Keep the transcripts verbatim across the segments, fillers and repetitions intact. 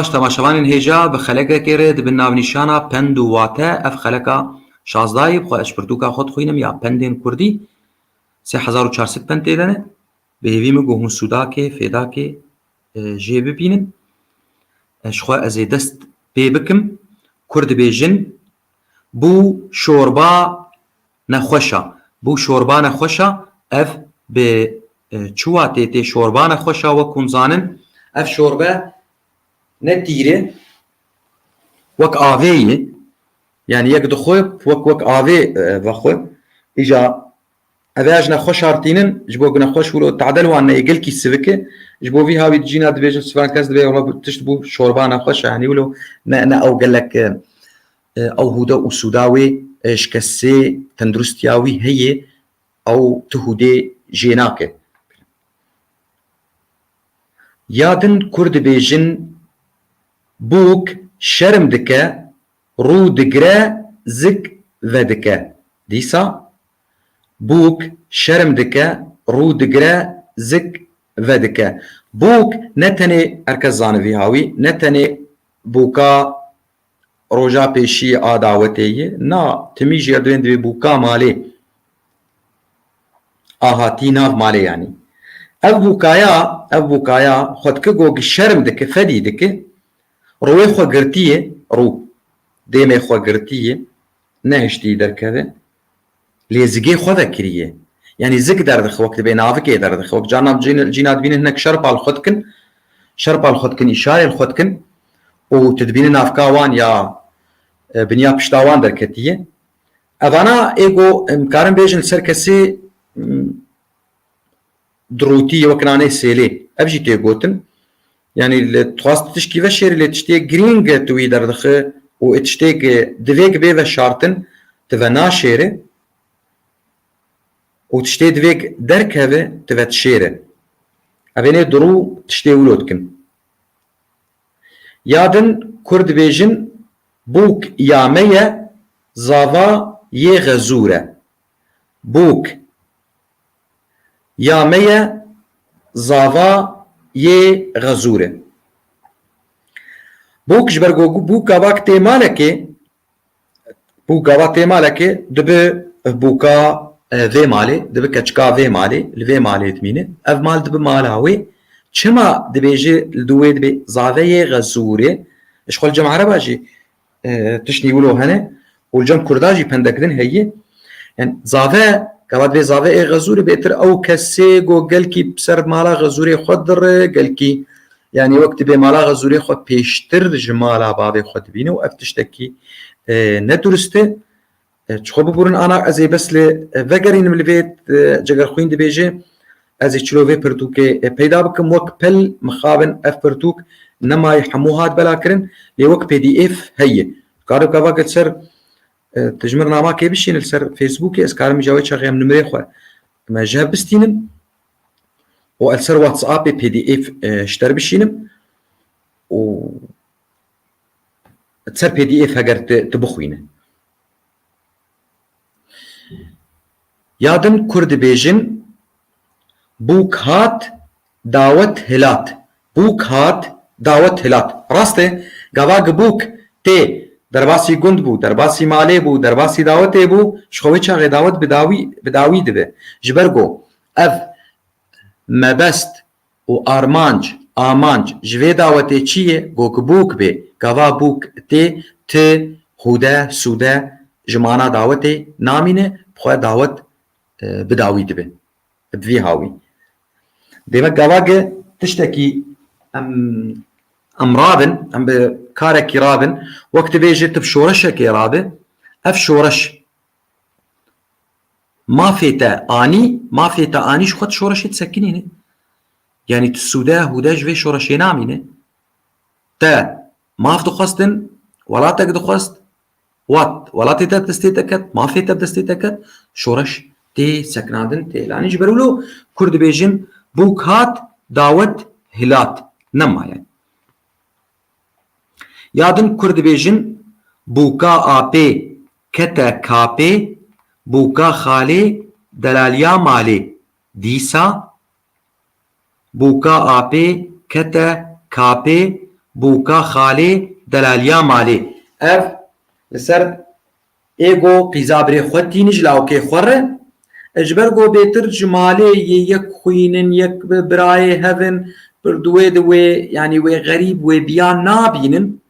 Baş, temaşevanên hêja, bi xelekekê re di bin navnîşana pend û wate, ev xeleka şazdayî, bi xwe ez ji pirtûka xwe dixwînim ya pendên kurdî, sê hezar û çar sed pend tê de ne. Bi hêvî min ku hûn sûdakê, fêdakê, e, jê bibînin. E, ji xwe ez ê dest pê bikim. Kur dibêjin, bû şorba nexweş a. Bû şorba nexweş a. Ev bi, e, çi watê tê şorba nexweş a? Wek hûn zanin, ev şorbe ne tîr e, wek avê ye. Yani yek dixwe, wek, wek avê, e, vexwe. Îca ev ê ji nexweş artînin, ji bo ku nexweş wilo tadel wan neyê, gelkî sivik e. Ji bo vî hawî di cîna dibêjin, sivan kes dibê, wala tişt bû şorba nexweş e. Yani wilo ne, ne ew gelek, e, e, ew hûde û sûda wê, e, ji kesê tenduristiya wî heye, ew tu hûdê jê nake. Ya din kur dibêjin, bûk şerm dike, rû digire, zik vedike. Dîsa bûk şerm dike, rû digire, zik vedike. Bûk ne tenê, her kes zane vî hawî, ne tenê bûka roja pêşî a dawetê ye. Na, timî jî erdwên divê bûka malê a hatî nav malê yanî. Ev bûkaya, ev bûkaya xwe dike go gi şerm dike, fedî dike. Rûyê xwe girtiye, rû, dêmê xwe girtiye, nehiştî derkeve. Lê zigê xwe vekiriye. Yanî zik derdixe, wek dibê navikê derdixe. Wek carna cîn-, cîna dibînin hinek şerpa li xwe dikin, şerpa li xwe dikin, îşarê li xwe dikin û tu dibînî navka wan ya, e, binya pişta wan derketiye. Evana ê go, em karin bêjin li ser kesê, m, dirûtî, wek nanê sêlê. Ev jî tê gotin. Yanî li dixwast tişkî veşêrî, lê tiştê girîng e tu wî derdixî û ê tiştê ku divê ku bê veşartin, tu ve naşêrî û tiştê divê ku derkeve, tu ve dişêrî. Ev ê nê dirû tiştê wilo dikin. Ya din kur dibêjin, bûk ya me ye, zava yê xezûr e. Bûk ya me ye, zava yê xezûr e. Bûk ji ber ku bûk gava tê malekê, bûk gava tê malekê dibe bûka, e, vê malê, dibe keçika vê malê, li vê malê dimîne. Ev mal dibe mala wê. Çima dibêje li dû wê dibe zave yê xezûrê? Ji xwe li cem ereba jî, e, tiştî wilo hene û li cem kurda jî pendek din heye. Yani zave, gava divê zave ê xezûrê bêtir ew kesê go gelkî bi ser mala xezûrê xwe dire, gelkî, yani wek dibê mala xezûrê xwe pêştir ji mala bavê xwe dibîne û ev tiştekî, e, ne durist e. E, çi xwe biborin ana ez ê bes lê, e, vegerînim li vê, e, Cegerxwîn dibêje, ez ê çilo vê pirtûkê, e, peyda bikim, wek pel mixabin ev pirtûk nemayê hemû hat bela kirin, lê wek P D F heye. Karim gava gel ser, e, tu ji min namakê bişîne li ser Facebookê, ez karim îca wê çaxê em nimrê xwe me ji hev bistînim û ez ser WhatsAppê P D F, e, ji te re bişînim û ser P D F heger tu, tu bixwîne. Ya din kur dibêjin, bûk hat, dawet hilat. Bûk hat, dawet hilat. Rast e, gava gi bûk tê, derbasî gund bû, derbasî malê bû, derbasî dawetê bû, ji xwe wê çaxê dawet bi dawî, bi dawî dibe. Ji ber ku ev mebest û armanc, amanc ji vê dawetê çi ye? Go ku bûk bê, gava bûk tê, ti, hûde, sûde ji mana dawetê namîne, bi xwe dawet, e, bi dawî dibe. Bi vî hawî. Demek gava ge tiştekî em, em rabin, em bi karekî rabin, wek dibêje tu bi şoreşekê rabe, ev şoreş mafê te anî, mafê te anî ji xwe tu şoreşê disekinîne. Yanî tu sûde, hûde ji vê şoreşê namîne. Te maf dixwestin, welatek dixwest, wat, welatê te destê te ket, mafê te destê te ket, şoreş tê sekinandin, tê lanî. Ji ber wilo kur dibêjin, bûk hat, dawet hilat. Nemaye. Ya din kur dibêjin, bûka apê kete kapê, bûka xalê delaliya malê. Dîsa bûka apê kete kapê, Bûka xalê, delaliya malê. Ev li ser êgo qîza birê xwe tînin ji lawkê xwe re. Ji ber ku bêtir ji malê yê yek xwînin, yek bi birayê hevin, pir di wê di wê, yanî wê xerîb, wê biyan nabînin.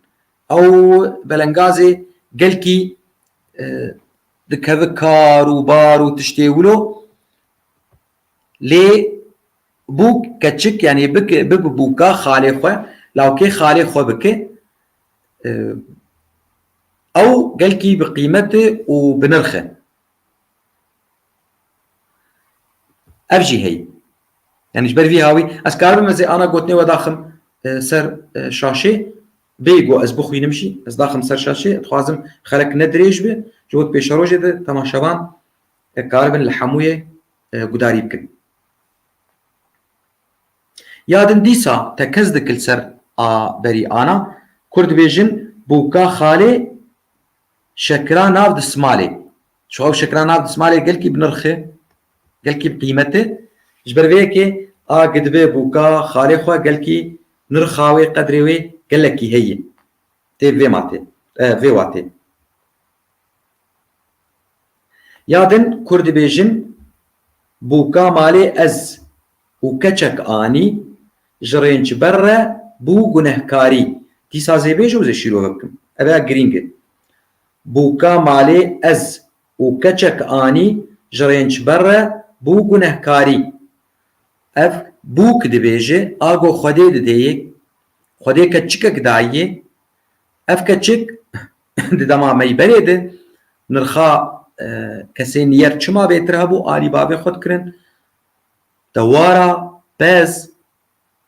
Ew belengazê gelkî, e, dikeve kar û bar û tiştê wilo. Lê bûk keçik, yanî bike, bibe bûka xalê xwe, lawkê xalê xwe bike, e, ew gelkî bi qîmet e û bi nirx e. Ev jî heye. Yanî ji ber vî hawî, ez karibim ez ê ana gotinê we daxim, e, ser, e, şaşê, bê ku ez bixwînim jî, ez daxim ser şaşê, dixwazim xelek ne dirêj be, ji bo di pêşerojê de temaşevan, e, karibin li hemûyê, e, gudarî bikin. Ya din dîsa tekez dikil ser a berî ana, kur dibêjin bûka xalê şekira nav dismalê. Şu ew şekira nav dismalê gelkî bi nirx e, gelkî bi qîmet e. Ji ber vê yekê a gidibe bûka xalê xwe gelkî nirxa wê, qedrê wê gelekî heye. Tê vê matê, e, vê watê. Ya din kur dibêjin, bûka malê ez û keçek anî, ji rênçber re bû gunehkarî. Dîsa zêbêj û zê şîrove bikim. Ev ya girîng e. Bûka malê ez û keçek anî, ji rênçber re bû gunehkarî. Ev bûk dibêje, ago Xwedê didê yê, Xwedê keçikek dayê, ev keçik di dema meyberê de nirxa, e, kesên yer çima bêtir hebû, alî bavê xwe dikirin. Dewara, pez,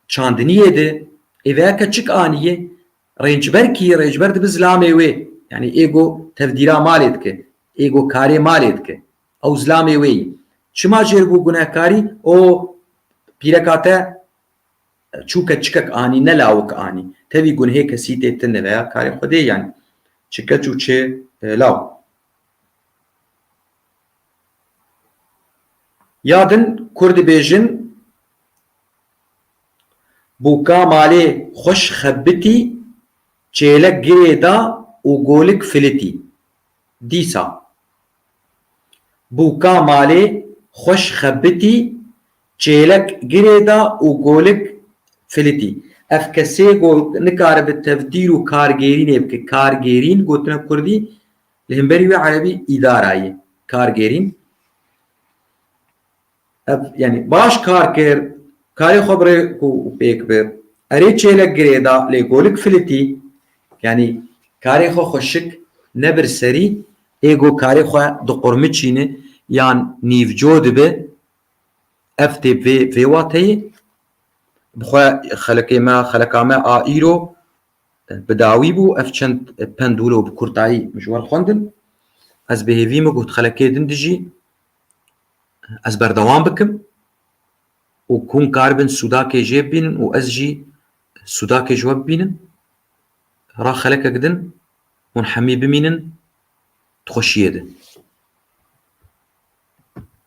çandiniyê de ê veya keçik aniye, rêncber kî, rêncber dibe zilamê wê. Yanî êgo tevdîra malê dike, êgo karê malê dike. Ew zilamê wê yî. Çima jêr bû gunehkarî? O pîreka te çû keçikek anî, ne lawik anî. Tevî gunhê kesî tê tine veya karê Xwedê, yanî çi keç û çi, e, law. Ya din kur dibêjin, bûka malê xweş xebitî, çêlek girê da û golik filitî. Dîsa. Bûka malê xweş xebitî, çêlek girê da û golik filitî. Ev kesê go nikaribe tevdîr û kargêrînê bike. Kargêrîn gotine kurdî, li hemberî wê erebî îdara ye. Kargêrîn. Ev, yanî baş kar kir, karê xwe bi rê û pêk bi. Erê çêlek girê da, lê golik filitî, yanî karê xwe xweşik nebir serî, ê go karê xwe diqurmiçîne yan nîvco dibe, ev tê vê, vê wateyê. Bi xwe xelekê me, xeleka me a îro, e, bi dawî bû. Ev çend, e, pend wilo bi kurtayî min ji we re xwendin. Ez bi hêvî me got xelekê din dijî ez berdewam bikim û hûn karibin sûdakê jê bibînin û ez jî sûdakê ji we bibînim. Ra xelekek din hûn hemî bimînin di xweşiyê de.